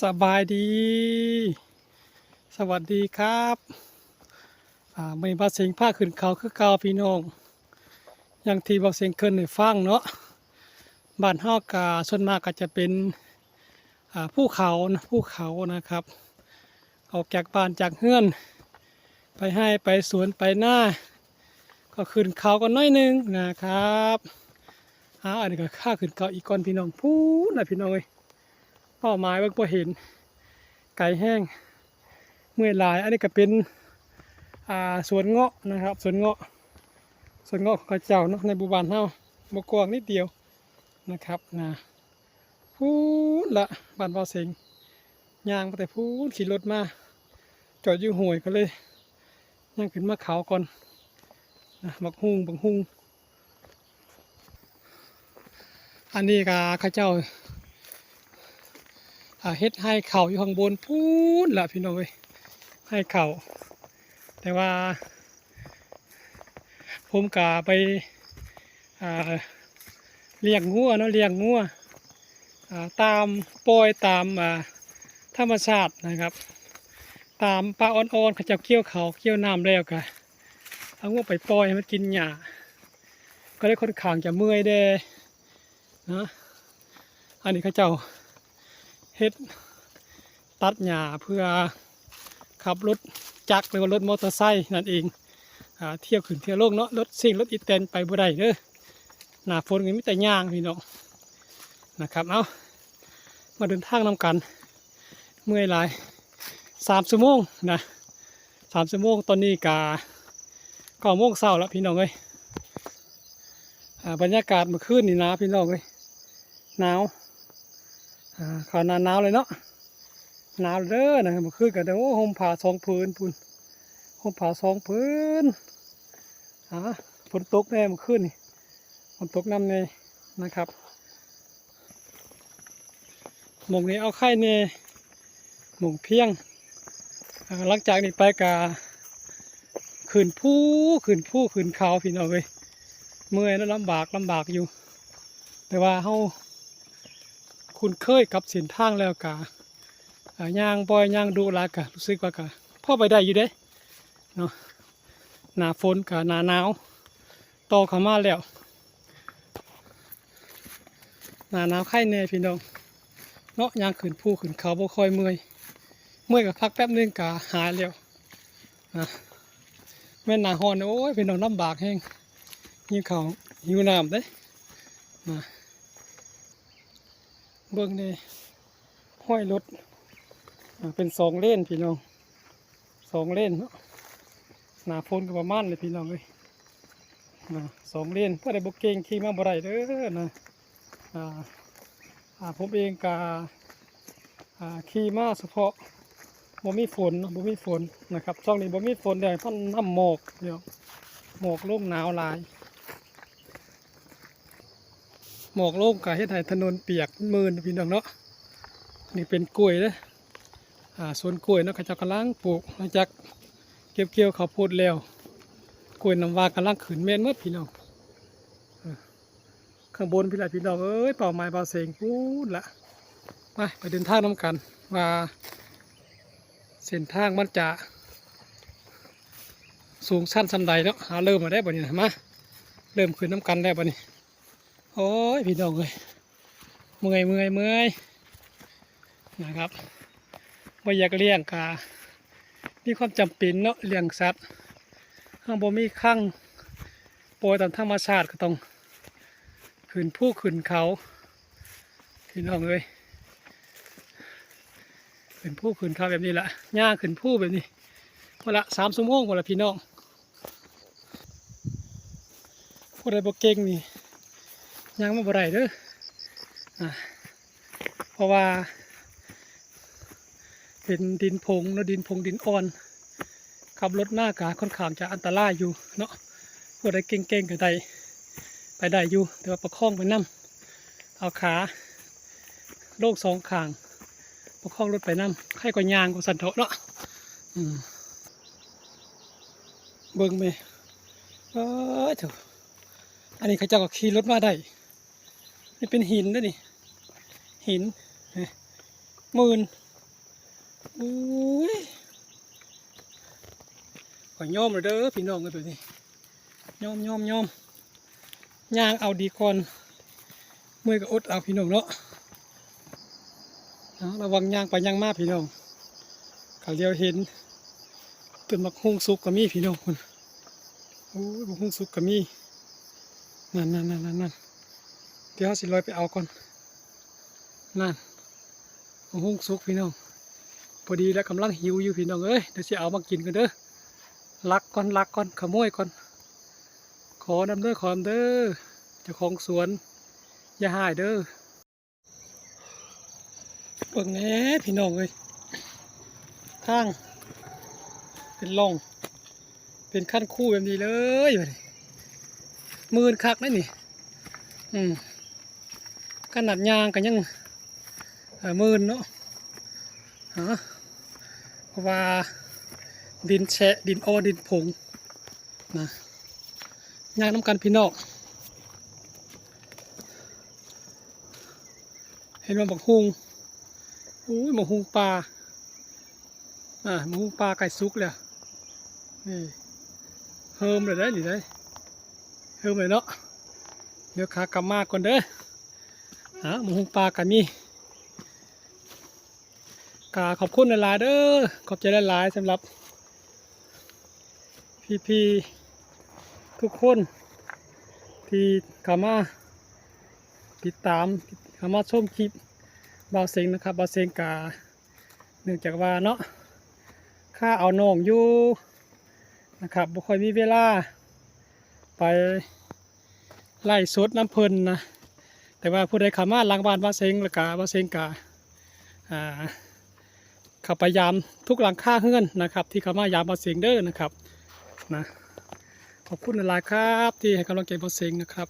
ສະບາຍດີ ສະຫວັດດີຄັບ ອາ ມື້ນີ້ບ່າວເສັງພາຂຶ້ນເຂົາຄືເກົ່າພີ່ນ້ອງ ຢ່າງທີ່ບ່າວເສັງເກີ່ນໃຫ້ຟັງເນາະ ບ້ານເຮົາກະສ່ວນມາກກະຈະເປັນ ອາ ພູເຂົານະ ພູເຂົານະຄັບ ອອກຈາກບ້ານຈາກເຮືອນ ໄປໄຮ່ໄປສວນໄປນາ ກໍຂຶ້ນເຂົາກັນໜ້ອຍໜຶ່ງນະຄັບ ອາ ອັນນີ້ກໍພາຂຶ້ນເຂົາອີກກ່ອນພີ່ນ້ອງ ພຸ້ນນະພີ່ນ້ອງເອີຍ ເປົ້າໝາຍເບິ່ງບໍ່ເຫັນ ໄກແຮງ ເມື່ອຍຫຼາຍ ອັນນີ້ກໍເປັນ ອາ ສວນເງາະນະຄັບ ສວນເງາະ ສວນເງາະຂອງເຂົາເຈົ້າເນາະ ໃນໝູ່ບ້ານເຮົາ ບໍ່ກວ້າງນິດດຽວນະຄັບນະ ພຸ້ນລະ ບ້ານບ່າວເສັງ ຍ່າງມາແຕ່ພຸ້ນ ຂີ່ລົດມາ ຈອດຢູ່ຫ້ວຍ ກໍເລີຍຍ່າງຂຶ້ນມາເຂົາກ່ອນນະ ບັກຮຸ່ງ ບັກຮຸ່ງ ອັນນີ້ກໍເຂົາເຈົ້າ ອ່າ ເຮັດໄຮ່ເຂົ້າຢູ່ຂ້າງບົນພຸ້ນລະພີ່ນ້ອງເອີຍ ໄຮ່ເຂົ້າ ແຕ່ວ່າ ຜົມກະໄປ ອ່າ ລ້ຽງງົວເນາະ ລ້ຽງງົວ ອ່າ ຕາມ ປ່ອຍຕາມ ອ່າ ທຳມະຊາດນະຄັບ ຕາມປ່າອ່ອນໆ ເຂົາເຈົ້າກ່ຽວເຂົ້າກ່ຽວນ້ຳແລ້ວກະ ເອົາງົວໄປປ່ອຍໃຫ້ມັນກິນຫຍ້າ ກໍເລີຍຄ່ອນຂ້າງຈະເມື່ອຍແດ່ນະ ອັນນີ້ເຂົາເຈົ້າເຮັດຕັດຫຍ້າເພື່ອຂັບລົດຈັກ ຫຼືວ່າລົດມໍເຕີໄຊນັ້ນເອງ ອາ ທ່ຽວຂຶ້ນທ່ຽວລົງເນາະ ລົດຊິງລົດອີແຕນໄປບໍ່ໄດ້ເດີ ໜ້າຝົນກໍມີແຕ່ຍ່າງພີ່ນ້ອງນະຄັບ ເອົາ ມາເດີນທາງນຳກັນ ເມື່ອຍຫຼາຍ ສາມຊົ່ວໂມງນະ ສາມຊົ່ວໂມງ ຕອນນີ້ກະເກົ້າໂມງເຊົ້າລະພີ່ນ້ອງເອີຍ ອ່າ ບັນຍາກາດມື້ຄືນນີ້ໜາວພີ່ນ້ອງເອີຍ ໜາວ ອ່າ ເຂົ້າໜ້າໜາວເລີຍເນາະ ໜາວເດີນະ ມື້ຄືນກໍໄດ້ ໂອ້ ຫົ່ມຜ້າສອງຜືນພຸ້ນ ຫົ່ມຜ້າສອງຜືນ ອ່າ ຝົນຕົກແດ່ມື້ຄືນນີ້ ຝົນຕົກນຳແດ່ນະຄັບ ໝ່ອງນີ້ເອົາໄຄແດ່ ໝ່ອງພຽງ ອ່າ ຫຼັງຈາກນີ້ໄປກະຂຶ້ນພູ ຂຶ້ນພູຂຶ້ນເຂົາພີ່ນ້ອງເອີຍ ເມື່ອຍເນາະ ລຳບາກ ລຳບາກຢູ່ ແຕ່ວ່າເຮົາຄຸ້ນເຄີຍກັບເສັ້ນທາງແລ້ວກະ ອ່າ ຍ່າງບໍ່ຍ່າງດຸຫຼາຍກະຮູ້ສຶກວ່າກະພໍໄປໄດ້ຢູ່ເດ້ເນາະ ໜ້າຝົນກະໜ້າໜາວ ຕໍ່ເຂົ້າມາແລ້ວ ໜ້າໜາວໄຄແດ່ພີ່ນ້ອງເນາະ ຍ່າງຂຶ້ນພູຂຶ້ນເຂົາບໍ່ຄ່ອຍເມື່ອຍ ເມື່ອຍກໍພັກແປັບໜຶ່ງກໍຫາຍແລ້ວນະ ແມ່ນໜ້າຮ້ອນ ໂອ້ຍ ພີ່ນ້ອງ ລຳບາກແຮງ ຫິວເຂົ້າຫິວນ້ຳເດ້ນະ ເບິ່ງແດ່ ຮອຍລົດ ອ່າ ເປັນສອງເລນພີ່ນ້ອງ ສອງເລນເນາະ ໜ້າຝົນກໍປະມານນີ້ພີ່ນ້ອງເອີຍ ນະ ສອງເລນ ຜູ້ໃດບໍ່ເກັ່ງຂີ່ມາບໍ່ໄດ້ເດີນະ ອ່າ ອ່າ ຜົມເອງກະ ອ່າ ຂີ່ມາສະເພາະບໍ່ມີຝົນເນາະ ບໍ່ມີຝົນນະຄັບ ຊ່ວງນີ້ບໍ່ມີຝົນແດ່ ມັນນ້ຳໝອກພີ່ນ້ອງ ໝອກລົງ ໜາວຫຼາຍ ໝອກລົງກະເຮັດໃຫ້ຖະໜົນປຽກມື່ນພີ່ນ້ອງເນາະ ນີ້ເປັນກ້ວຍເດີ ອ່າ ສວນກ້ວຍເນາະ ເຂົາເຈົ້າກຳລັງປູກ ຫຼັງຈາກເກັບກ່ຽວເຂົ້າໂພດແລ້ວ ກ້ວຍນ້ຳຫວາກຳລັງຂຶ້ນແມ່ນໝົດພີ່ນ້ອງ ຂ້າງບົນພຸ້ນລະພີ່ນ້ອງເອີຍ ເປົ້າໝາຍບ່າວເສັງພຸ້ນລະ ໄປ ໄປເດີນທາງນຳກັນວ່າ ເສັ້ນທາງມັນຈະສູງຊັນສ່ຳໃດເນາະ ເຮົາເລີ່ມແລ້ວເດ້ບັດນີ້ນະ ມາ ເລີ່ມຂຶ້ນນຳກັນແລ້ວບັດນີ້ ໂອ້ຍ ພີ່ນ້ອງເອີຍ ເມື່ອຍ ເມື່ອຍ ເມື່ອຍນະຄັບ ບໍ່ຢາກລ້ຽງກະມີຄວາມຈຳເປັນເນາະ ລ້ຽງສັດ ເຮົາບໍ່ມີຄັງ ປ່ອຍຕາມທຳມະຊາດ ກໍຕ້ອງຂຶ້ນພູຂຶ້ນເຂົາ ພີ່ນ້ອງເອີຍ ຂຶ້ນພູຂຶ້ນເຂົາແບບນີ້ລະ ຍ່າງຂຶ້ນພູແບບນີ້ ພຸ້ນລະ ສາມຊົ່ວໂມງພຸ້ນລະພີ່ນ້ອງ ຜູ້ໃດບໍ່ເກັ່ງນີ້ຍ່າງມາບໍ່ໄດ້ເດີ ອ່າ ເພາະວ່າເປັນດິນຜົງເນາະ ດິນຜົງດິນອ່ອນ ຂັບລົດມາກະຄ່ອນຂ້າງຈະອັນຕະລາຍຢູ່ເນາະ ຜູ້ໃດເກັ່ງໆກໍໄດ້ ໄປໄດ້ຢູ່ ແຕ່ວ່າປະຄອງໄປນຳ ເອົາຂາລົງສອງຂ້າງ ປະຄອງລົດໄປນຳ ໃຜກໍຍ່າງວ່າຊັ້ນເຖາະເນາະ ອືມ ເບິ່ງແມ່ ເອີຍ ໂທ້ ອັນນີ້ເຂົາເຈົ້າກໍຂີ່ລົດມາໄດ້ ນີ້ເປັນຫີນເດ້ນີ້ ຫີນ ນີ້ ໝື່ນ ໂອ້ຍ ຂ້ອຍຍອມແລ້ວເດີພີ່ນ້ອງເອີຍ ແບບນີ້ ຍອມ ຍອມ ຍອມ ຍ່າງເອົາດີກ່ອນ ເມື່ອຍກໍອົດເອົາພີ່ນ້ອງເນາະ. ເອົາ ລະວັງຍ່າງໄປຍ່າງມາພີ່ນ້ອງ ກະຫຼຽວເຫັນຕົ້ນໝາກຫຸ່ງສຸກກໍມີພີ່ນ້ອງພຸ້ນ. ໂອ້ຍ ໝາກຫຸ່ງສຸກກໍມີ ນັ້ນໆໆໆ ດຽວເຮົາຊິລອຍໄປເອົາກ່ອນ. ນັ້ນ ໝາກຫຸ່ງສຸກພີ່ນ້ອງ ພໍດີແລ້ວ ກຳລັງຫິວຢູ່ພີ່ນ້ອງເອີຍ. ດຽວຊິເອົາມາກິນກ່ອນເດີ ລັກກ່ອນ ລັກກ່ອນ ຂະໂມຍກ່ອນ. ຂໍນຳເດີ ຂໍນຳເດີ ເຈົ້າຂອງສວນ ຢ່າຮ້າຍເດີ. ເບິ່ງແດ່ພີ່ນ້ອງເອີຍ ທາງເປັນຮ່ອງ ເປັນຄັນຄູແບບນີ້ເລີຍ ບາດນີ້ ມື່ນຄັກເດ້ນີ້. ອືມ ຂະໜາດຍ່າງກໍຍັງ ເອີ ມື່ນເນາະ ຮະ ເພາະວ່າດິນແຊະ ດິນອໍ ດິນຜົງນະ. ຍ່າງນຳກັນພີ່ນ້ອງ ເຫັນບໍ່ ໝາກຫຸ່ງ ໂອ້ຍ ໝາກຫຸ່ງປ່າ ອ່າ ໝາກຫຸ່ງປ່າໃກ້ສຸກແລ້ວ ນີ້ ເຮີມແລ້ວເດ້ ນີ້ເດ້ ເຮີມແລ້ວເນາະ. ດຽວຂາກັບມາກ່ອນເດີ ອ່າ ໝາກຫຸ່ງປ່າກໍມີ. ກະຂອບຄຸນຫຼາຍໆເດີ ຂອບໃຈຫຼາຍໆ ສຳລັບພີ່ໆທຸກຄົນທີ່ເຂົ້າມາຕິດຕາມ ເຂົ້າມາຊົມຄລິບບ່າວເສັງນະຄັບ. ບ່າວເສັງກະ ເນື່ອງຈາກວ່າເນາະ ຄາເອົານ້ອງຢູ່ນະຄັບ ບໍ່ຄ່ອຍມີເວລາໄປ ໄລຟ໌ສົດນຳເພິ່ນນະ ແຕ່ວ່າຜູ້ໃດເຂົ້າມາຫຼັງບ້ານບ່າວເສັງ ແລ້ວກະບ່າວເສັງກະ ອ່າ ເຂົ້າໄປຢາມທຸກຫຼັງຄາເຮືອນນະຄັບ ທີ່ເຂົ້າມາຢາມບ່າວເສັງເດີນະຄັບນະ. ຂອບຄຸນຫຼາຍໆຄັບ ທີ່ໃຫ້ກຳລັງໃຈບ່າວເສັງນະຄັບ.